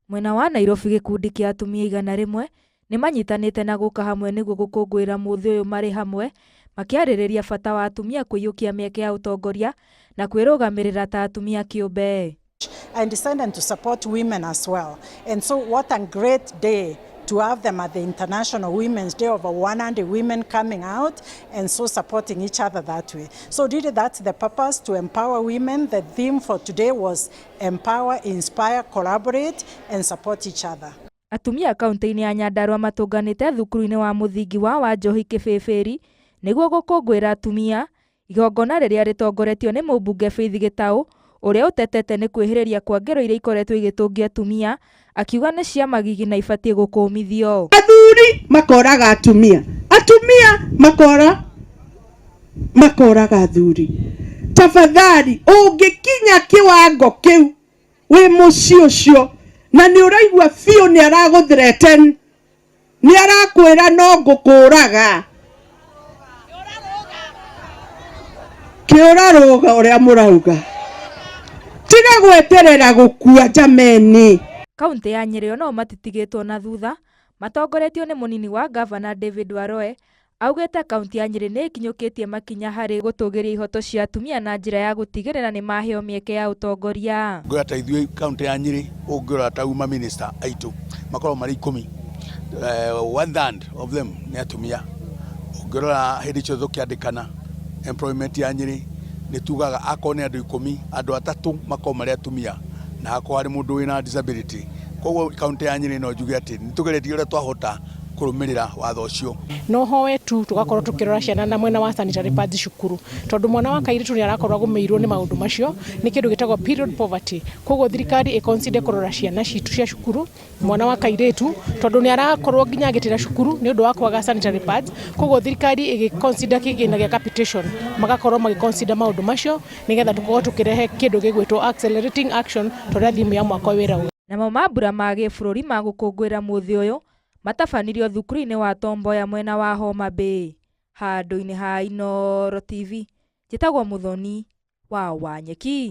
Mwena wa Nairobi gĩkundi kĩa atumia 100 nĩmanyitanĩte na gũka hamwe nĩguo gũkũngũĩra mũthĩ ũyũ marĩ hamwe makĩarĩrĩria bata wa atumia kũiyũkia mĩeke ya ũtongoria na kwĩrũgamĩrĩra ta atumia kĩũmbe. And decided to support women as well. And so what a great day to have them at the International Women's Day, over 100 women coming out and so supporting each other that way. So really that's the purpose, to empower women. The theme for today was empower, inspire, collaborate and support each other. Atumia kaunti-inĩ ya Nyandarua matũnganĩte thukuru-inĩ wa mũthingi wa Wanjohi Kĩbĩbĩri nĩguo gũkũngũĩra atumia, igongona rĩrĩa rĩtongoretio nĩ mũmbunge Faith Gĩtaũ ũrĩa ũtetete nĩ kwĩhĩrĩria kwa ngero iria ikoretwo igĩtũngio atumia, akiuga nĩ cia magigi na ibatiĩ gũkũmithio. Athuri makoraga atumia, atumia makoraga athuri. Tafadhali ũngĩkinya kiwango kĩu wĩ mũciĩ ũcio na nĩ ũraigua biũ nĩ aragũ-threaten, nĩ arakwĩra no ngũkũraga, kĩũra rũga ũrĩa mũrauga, tiga gweterera gũkua jameni. Kaunti ya Nyĩrĩ onao matitigĩtwo na thutha matongoretio nĩ mũnini wa ngavana David Waroe augĩte kaunti ya Nyĩrĩ nĩ ĩkinyũkĩtie makinya harĩ gũtũgĩria ihoto cia atumia na njĩra ya gũtigĩrĩra nĩ maheo mĩeke ya ũtongoria. Ngoya ta ithuĩ kaunti ya Nyĩrĩ ũngĩrora ta uma minister aitũ makoragwo marĩ 10, 1/3 of them nĩ atumia. Ũngĩrora hĩndĩ ciothe ũkĩandĩkana employment ya Nyĩrĩ nĩ tugaga akorwo nĩ andũ 10, andũ 3 makorwo marĩ atumia na hakorwo harĩ mũndũ wĩna disability. Koguo kaunti ya Nyĩrĩ no njuge atĩ nĩ tũgeretie ũrĩa twahota kũrũmĩrĩra watho ũcio. No hoe tu tugakorwo tukirora ciana na mwena wa sanitary pads cukuru, tondu mwana wa kairitu ni arakorwo agumiirwo ni maundu macio ni kindu gitagwo period poverty. Koguo thirikari iconsider kurora ciana citu cia cukuru mwana wa kairitu, tondu ni arakorwo nginya agitira cukuru ni undu wa kwaga sanitary pads. Koguo thirikari igiconsider kigina gia capitation, magakorwo magiconsider maundu macio nigetha tukorwo tukirehe kindu gigwitwo accelerating action toria thimu ya mwaka wira. Namo mambura ma gĩbũrũri ma gũkũngũĩra mũthĩ ũyũ matabanirio thukuru-inĩ wa Tom Mboya mwena wa Homa Bay. Handũ-inĩ ha Inooro TV, njĩtagwo Mũthoni wa Wanyeki.